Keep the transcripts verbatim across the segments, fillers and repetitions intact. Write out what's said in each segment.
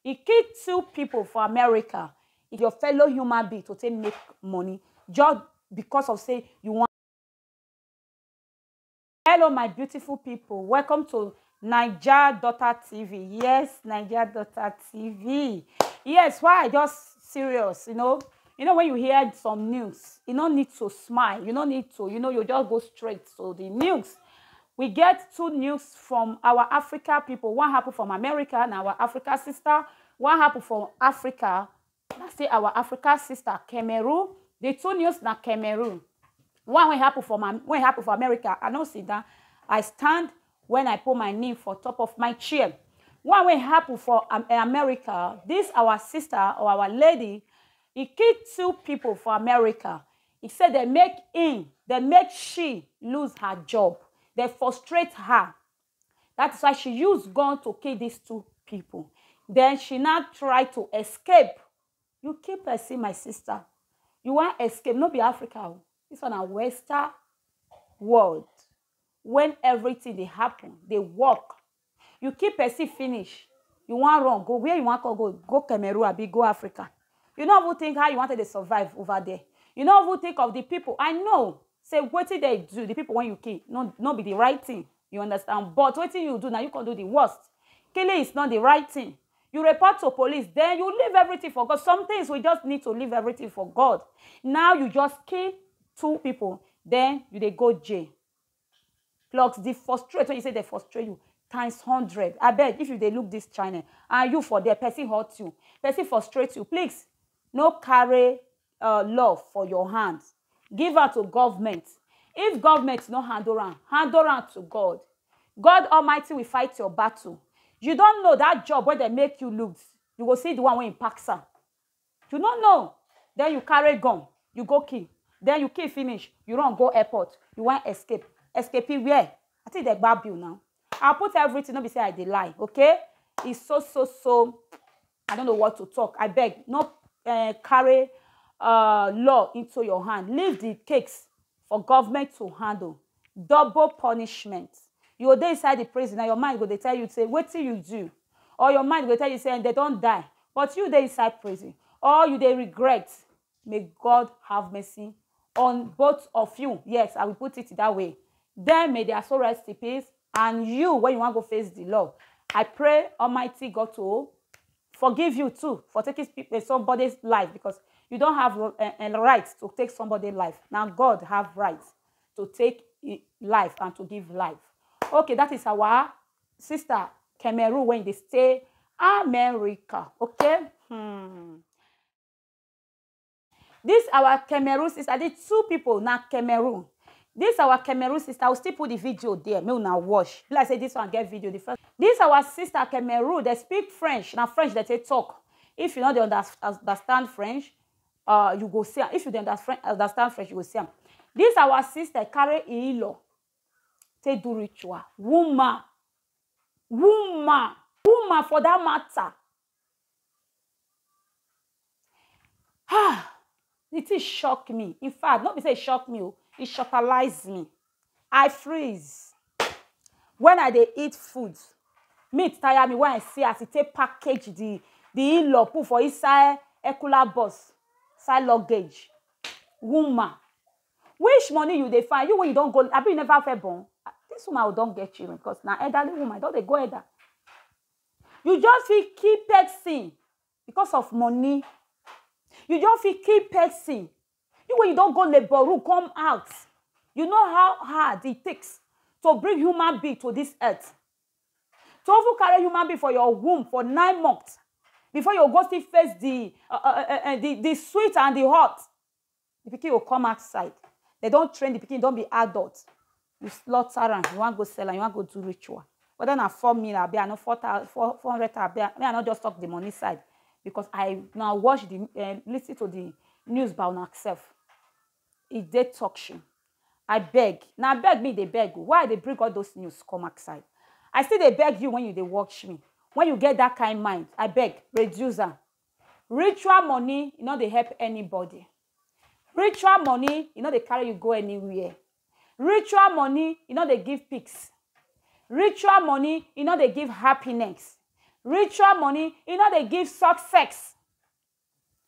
E kill two people for America. If your fellow human being to take make money just because of say you want. Hello, my beautiful people. Welcome to Niger Daughter T V. Yes, Niger Daughter T V. Yes, why I just serious, you know. You know when you hear some news, you don't need to smile. You don't need to, you know, you just go straight to the news. We get two news from our Africa people. One happen from America, na our Africa sister. One happen from Africa, na still our Africa sister, Cameroon. The two news na Cameroon. One wey happen for my, wey happen for America, I no sit down. I stand when I put my knee for top of my chair. One wey happen for um, America, this our sister or our lady, e kill two people for America. E say dem make him, dem make she lose her job. Dem frustrate her. That is why she use gun to kill these two people. Then she now try to escape. You kill person, my sister. You wan escape, no be Africa o. This one na Western world. When everything dey happen, dey work. You kill person finish, you wan run go where? You wan come go, go Cameroon abi go Africa? You no even think how you wan take dey survive over there. You no even think of the people. I know say wetin dem do, the people wey you kill, no, no be the right thing. You understand? But wetin you do, na you come do the worst. Killing is not the right thing. You report to police, then you leave everything for God. Some things we just need to leave everything for God. Now you just kill two people, then you dey go jail. Plus the frustrate, when you say dem frustrate you, times hundred. Abeg, if you dey look this channel and you for there, person hurt you, person frustrate you, please no carry uh, law for your hand. Give am to government. If government no handle am, handle am to God. God Almighty will fight your battle. You don't know that job wey dem make you lose, you go see the one wey impact am. You no know. Then you carry gun, you go kill. Then you kill finish, you run go airport. You wan escape. Escape where? I think dem gbab you now. I put everything, no be say I dey lie, okay? It's so, so, so. I don't know what to talk. I beg, no uh, carry uh, law into your hand. Leave the case for government to handle. Double punishment. You go dey inside the prison, and your mind go dey tell you say wetin you do, or your mind go tell you say dem don die, but you dey inside prison, or you dey regret. May God have mercy on both of you. Yes, I will put it that way. Then may their soul rest in peace, and you, when you wan go face the law, I pray Almighty God to forgive you too for taking sp- eh, somebody's life, because you don't have uh, a right to take somebody's life. Now God have right to take i- life and to give life. Okay, that is our sister Cameroon when they stay America. Okay. Hmm. This our Cameroon sister, the two people na Cameroon. This our Cameroon sister, I will still put the video there. Make una watch. Be like say this one get video. The first, this our sister Cameroon, they speak French. Now French they take talk. If you know they unders- understand French, uh, you go see am. If you dey understand understand French, you go see am. This our sister carry Ilo take do ritual. Woman, woman, woman for that matter. Ah, the thing shock me. In fact, not be say it shock me, oh, it shocktalize me. I freeze. When I dey eat food, meat tire me when I see as e take package the the in-law put for inside Ekula bus, side luggage. Woman, which money you dey find? You when you don go, abi you never fair born? Ah, this woman will don get children because na elderly woman, don dey go elder. You just fit kill person because of money. You just fit kill person. You when you don go labor room come out, you know how hard it takes to bring human being to this earth. To even carry human being for your womb for nine months before you go still face the uh, uh, uh, uh, the, the sweet and the hot. The pikin go come outside. They don train the pikin, don be adult. You slaughter am, you wan go sell am, you wan go do ritual. Whether na four mil abi I no four thousand, four hundred abi I, me I no just talk the money side because I now watch the uh, listen to the news by una sef. E dey talk show. I beg, na beg me dey beg o. Why I dey bring all those news come outside? I still dey beg you when you dey watch me. When you get that kind mind, I beg, reduce am. Ritual money e no dey help anybody. Ritual money e no dey carry you go anywhere. Ritual money e no dey give peace. Ritual money e no dey give happiness. Ritual money, e no dey give success.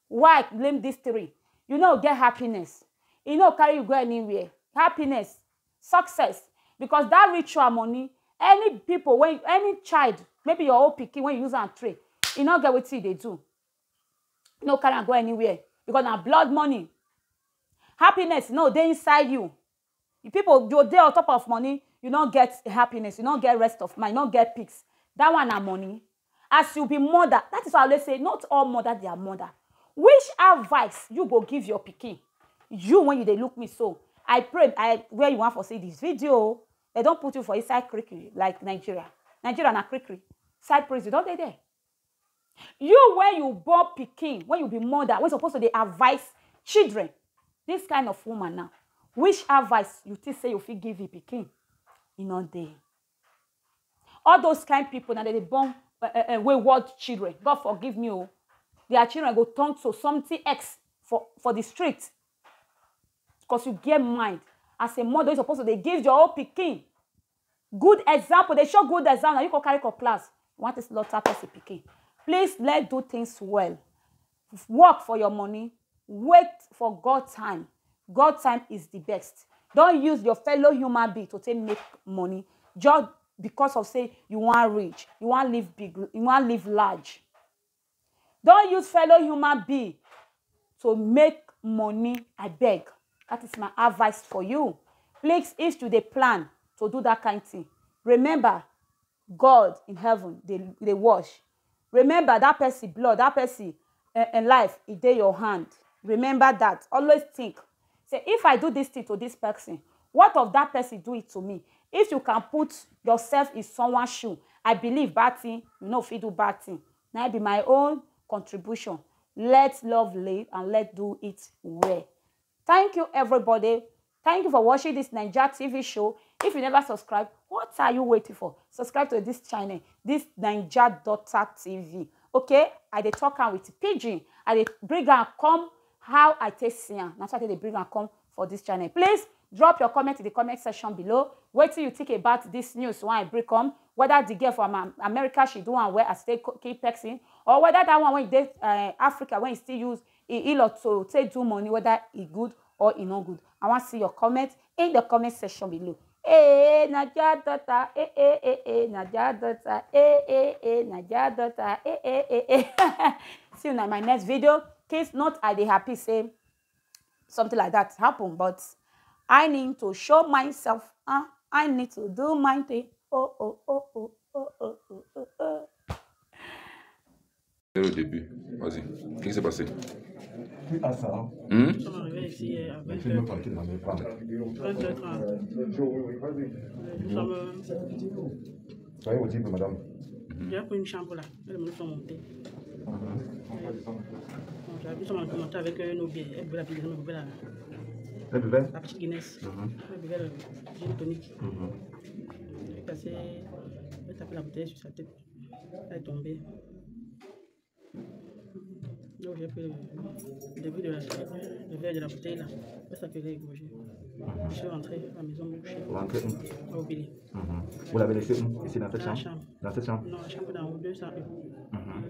Why I name these three? You no get happiness. E no carry you go anywhere. Happiness, success. Because that ritual money, any people, when any child, maybe your own pikin, when you use am train, e no get wetin e dey do. E no carry am go anywhere because na blood money. Happiness no dey inside you. If people you dey on top of money, you no get happiness, you no get rest of mind, you no get peace. That one na money. As you be mother, that is why I always say not all mother their mother. Which advice you go give your pikin? You, when you dey look me so, I pray I where you want for see this video. They don't put you for inside creek like Nigeria. Nigeria na creek. Side prison, don't they there? You, when you born pikin, when you be mother, when supposed to dey advise children, this kind of woman now, which advice you think say you fit give the pikin? E no dey. All those kind people now, they dey born uh, uh, uh, wayward children. God forgive me, oh. Their children go turn to something else for, for the street. Because you get mind. As a mother, you supposed to dey give your own pikin good example. They show good example. Now you go carry for class. You want to slaughter person pikin. Please, let's do things well. Work for your money. Wait for God time. God time is the best. Don't use your fellow human being to take make money just because of say you want rich, you want live big, you want live large. Don't use fellow human being to make money, I beg. That is my advice for you. Please, if you dey plan to do that kind thing, remember God in heaven, they, they watch. Remember that person blood, that person uh, uh, life, e dey your hand. Remember that. Always think, say, if I do this thing to this person, what of that person do it to me? If you can put yourself in someone's shoe, I believe bad thing, you know, fit do bad thing. Now be my own contribution. Let love live and let do it well. Thank you, everybody. Thank you for watching this Naija T V show. If you never subscribe, what are you waiting for? Subscribe to this channel, this Naija Daughter T V. Okay, I dey talk am with pidgin. I dey bring am come how I take see am. Na so I take dey bring am come for this channel. Please drop your comment in the comment section below. Wetin you think about this news wey I bring come? Whether the girl from Am- America, she do am well as take co- keep person, or whether that one wey dey uh, Africa wey still use e ilo to take do money, whether e good or e no good. I wan see your comment in the comment section below. Hey, Naija daughter, hey, hey, hey, hey, Naija daughter, hey, hey, hey, Naija daughter, hey, hey, hey, hey. See you in my next video. Case not, I dey happy say something like that happen, but I need to show myself. Uh, I need to do my thing. Oh, oh, oh, oh, oh, oh, oh, oh, oh. Dès le début. Vas-y. Qu'est-ce qui s'est passé? Puis à ça, Hmm? Nous sommes arrivés ici euh, à je suis même vingt heures, tranquille dans mes plans. Vingt heures trente. Nous sommes, euh, Soyez audible, madame. J'ai pris une chambre là. Et nous sommes montés. Donc, nous sommes montés avec euh, nos bières. Elle buvait la petite, elle buvait la, Elle buvait? La petite Guinness. Mhm. Elle buvait le gin tonic. Mhm. Elle est passée, elle a tapé la bouteille sur sa tête. Elle est tombée. Donc j'ai pris le début de la, le verre de la bouteille là. C'est ça que j'ai égorgé. Je suis rentré à la maison me coucher. Vous rentrez où? Au Billy. Mhm. Vous l'avez laissé où? Ici dans cette chambre? Dans la chambre. Dans cette chambre? Non, la chambre d'en haut, deux cents euros. Mhm.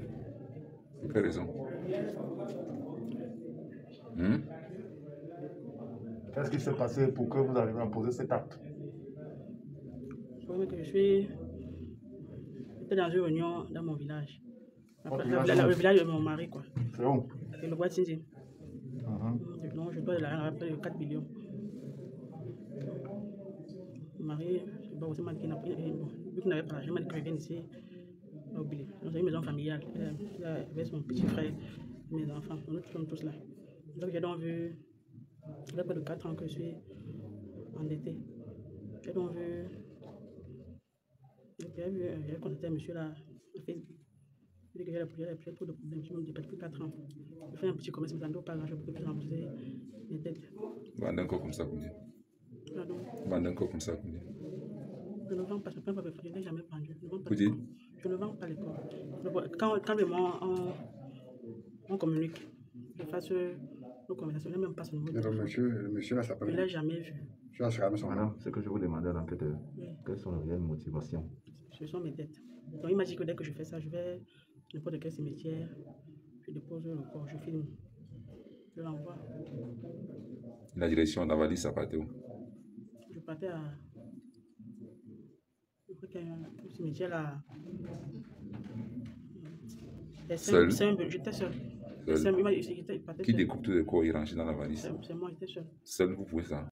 Vous avez raison. Hmm? Qu'est-ce qui s'est passé pour que vous arriviez à poser cet acte? Vous voyez que je suis. J'étais dans une réunion dans mon village. Après, le village, le village de mon mari, quoi. C'est où? C'est le Bois Tindi. Mhm. Donc, je dois de l'argent à peu près de quatre millions. Mon mari, bon, c'est moi qui n'a pas, bon, vu qu'il n'avait pas l'argent, il m'a dit que je vienne ici. M'a oublié. Donc, c'est une maison familiale. Euh, là, avec mon petit frère, mes enfants, nous sommes tous là. Donc, j'ai donc vu, il y a près de quatre ans que je suis endetté. J'ai donc vu J'ai vu, euh, j'ai contacté un monsieur là, sur Facebook. Il dit que j'ai la j'ai la- j'ai trop de problèmes, je me dépêche depuis quatre ans. Je fais un petit commerce, mais ça ne vaut pas grand-chose pour que je puisse rembourser mes dettes. Vanda encore comme ça, combien? Pardon. Vanda encore comme ça, combien? Je ne vends pas, je ne vends pas, je n'ai jamais vendu. Je ne vends pas Vous dites? Je ne vends pas les corps. Je ne vends- Quand, quand vraiment on, on communique, je fasse euh, nos conversations, je n'ai même pas son numéro de Et le téléphone. Monsieur, le monsieur là Je ne s'appelle l'ai jamais vu. Monsieur Ashraf, son Madame, ce que je vous demandais à l'enquête, euh, Oui. Quelles sont les réelles motivations? Ce sont mes dettes. Donc, il m'a dit que dès que je fais ça, je vais n'importe quel cimetière, je dépose le corps, je filme, je l'envoie. La direction, la valise, ça partait où? Je partais à. Je crois qu'il y a un cimetière là. Et Seul? c'est un- c'est un- J'étais seule. Seul. C'est un- il m'a- il partait Qui seul. Découpe tous les corps et range dans la valise? C'est c'est moi, j'étais seule. Seul, vous pouvez ça.